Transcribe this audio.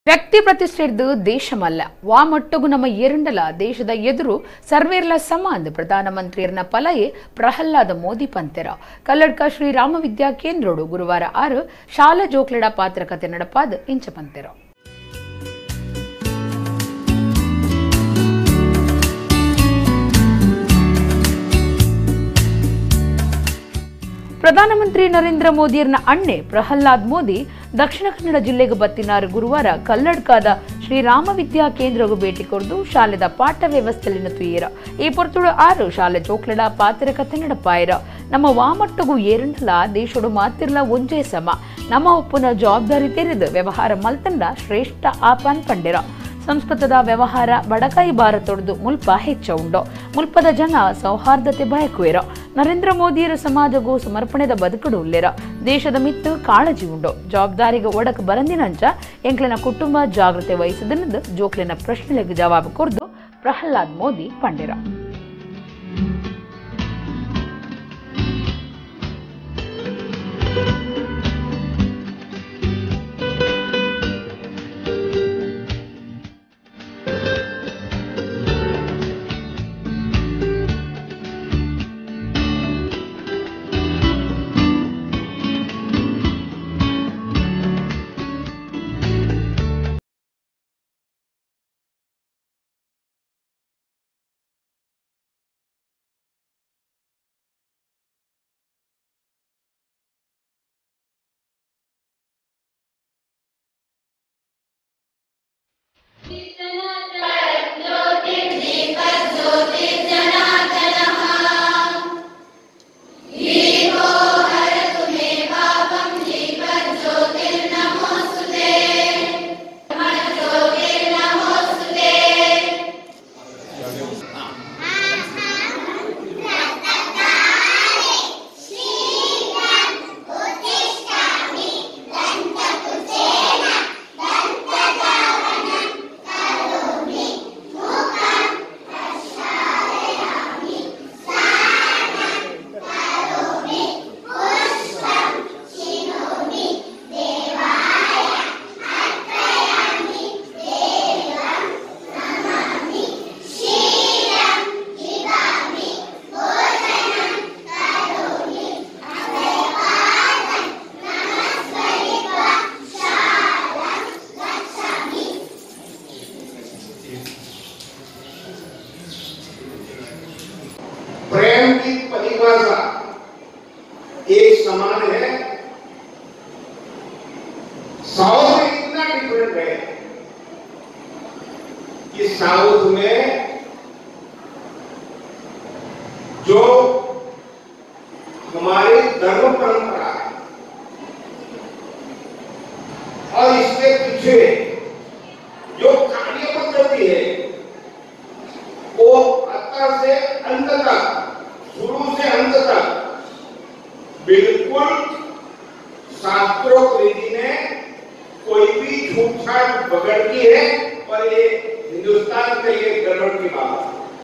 ವ್ಯಕ್ತಿ ಪ್ರತಿಷ್ಠೆರ್ದು ದೇಶಮಲ್ಲ ವಾ ಮಟ್ಟಗು ನಮ್ಮ ಏರಂಡಲ ದೇಶದ ಎದುರು ಸರ್ವೇರ್ಲ ಸಮ ಅಂದ್ ಪ್ರಧಾನಮಂತ್ರಿಯರ್ನ ಪಲಯೆ ಪ್ರಹ್ಲಾದ ಮೋದಿ ಪಂತೆರ. ಕಲ್ಲಡ್ಕ ಶ್ರೀ ರಾಮ ವಿದ್ಯಾ ಕೇಂದ್ರೋಡು ಗುರುವಾರ 6 ಶಾಲಾ ಜೋಕ್ಲೆಡ ಪಾತ್ರಕತೆ ನಡಪಾದ ಇಂಚ ಪಂತೆರ. ಪ್ರಧಾನಮಂತ್ರಿ ನರೇಂದ್ರ ಮೋದಿಯರ್ನ ಅಣ್ಣೆ ಪ್ರಹ್ಲಾದ್ ಮೋದಿ ದಕ್ಷಿಣ ಕನ್ನಡ ಜಿಲ್ಲೆಗೆ ಬತ್ತಿನಾರು ಗುರುವಾರ ಕಲ್ಲಡ್ಕದ ಶ್ರೀರಾಮ ವಿದ್ಯಾ ಕೇಂದ್ರಗೂ ಭೇಟಿ ಕೊರ್ದು ಶಾಲೆದ ಪಾಠ ವ್ಯವಸ್ಥೆಲಿನ ತುಯ್ಯರ. ಈ ಪೊರ್ತುಡು 6 ಶಾಲೆ ಜೋಕ್ಲೆಡ ಪಾತ್ರ ಕಥೆ ನಡಪಾಯರ. ನಮ್ಮ ವಾಮಟ್ಟಗೂ ಏರಂಡಲ ದೇಶಡು ಮಾತಿರ್ಲ ಒಂಜೇ ಸಮ, ನಮ್ಮ ಒಪ್ಪುನ ಜವಾಬ್ದಾರಿ ತೆರೆದು ವ್ಯವಹಾರ ಮಲ್ತಂಡ ಶ್ರೇಷ್ಠ ಆಪಾನ್ ಪಂಡೆರ. ಸಂಸ್ಕೃತದ ವ್ಯವಹಾರ ಬಡಕಾಯಿ ಭಾರತೊಡ್ದು ಮುಲ್ಪ ಹೆಚ್ಚ ಉಂಡು, ಮುಲ್ಪದ ಜನ ಸೌಹಾರ್ದತೆ ಬಯಕುವೆರ. ನರೇಂದ್ರ ಮೋದಿಯರ ಸಮಾಜಗೂ ಸಮರ್ಪಣೆದ ಬದುಕುಡು ಉಲ್ಲೇರ, ದೇಶದ ಮಿತ್ತು ಕಾಳಜಿ ಉಂಡು, ಜವಾಬ್ದಾರಿಗೆ ಒಡಕ್ ಬರಂದಿನಂಚ ಎಂಕ್ಲೆನ ಕುಟುಂಬ ಜಾಗೃತೆ ವಹಿಸದನ್ನದು ಜೋಕ್ಲೆನ ಪ್ರಶ್ನೆಗೆ ಜವಾಬು ಕೊರ್ದು ಪ್ರಹ್ಲಾದ್ ಮೋದಿ ಪಂಡೆರ. प्रेम की परिभाषा एक समान है, साउथ में इतना डिफरेंट है कि साउथ में जो हमारी धर्म परंपरा है और इसके पीछे जो कार्य पद्धति है वो अतः से अंत तक, शुरू से अंत तक बिल्कुल शास्त्रोक्त विधि ने कोई भी छूटछाट बगड़ की है और ये हिंदुस्तान के लिए गड़बड़ की बात है।